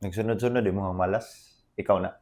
Nagsunod-sunod imong malas, ikaw na.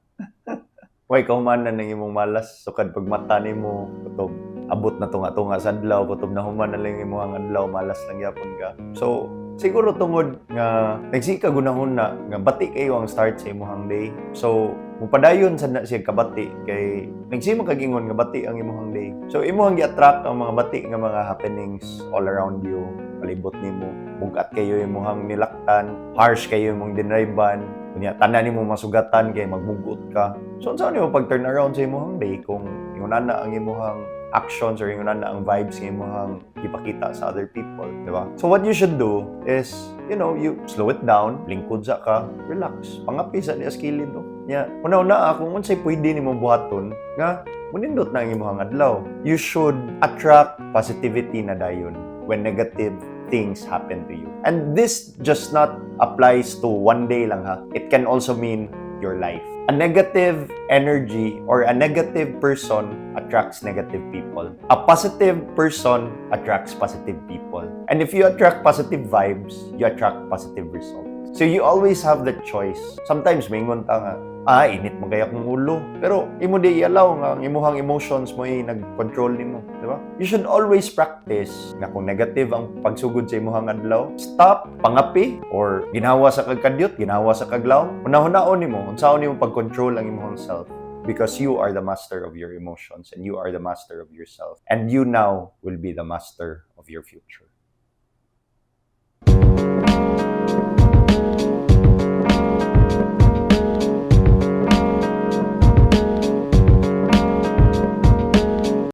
Way kahumanan ng imong malas, sukad pagmata nimo, kutob abot na tunga-tunga sa adlaw, kutob na human na lang imong adlaw, malas lang gyapon ka. So, siguro tungod nga nagsige kag hunahuna nga bati kayo ang start sa imong day. So, mupadayon sad na siya kabati kay nagsige man kag ingon nga bati ang imong day. So, imong gi-attract ang mga bati nga mga happenings all around you, palibot nimo. Bug-at kayo imong nilaktan, harsh kayo imong dinriban, kunya tanan nimo masugatan kay magmugot ka. So unsa nimo pag turn around sa imong day kung ingon na ang imong actions or ingon na ang vibes nga imong gipakita sa other people, di ba? So what you should do is, you slow it down, lingkod sa ka, relax, pangapi sa niya sa kilid, no? Nya, una-una kung unsay pwede nimo buhaton nga munindot na ang imong adlaw. You should attract positivity na dayon when negative things happen to you. And this just not applies to one day lang ha. It can also mean your life. A negative energy or a negative person attracts negative people. A positive person attracts positive people. And if you attract positive vibes, you attract positive results. So you always have the choice. Sometimes maingon ta nga, "Ah, init man kaya akong ulo." Pero imo di i-allow nga ang imuhang emotions mo ay nag-control nimo, di ba? You should always practice nga kung negative ang pagsugod sa imuhang adlaw, stop, pangapi or ginhawa sa kag kadyot, ginhawa sa kag lawom. Hunahunahon nimo, unsaon nimo pag-control ang imuhang self because you are the master of your emotions and you are the master of yourself. And you now will be the master of your future.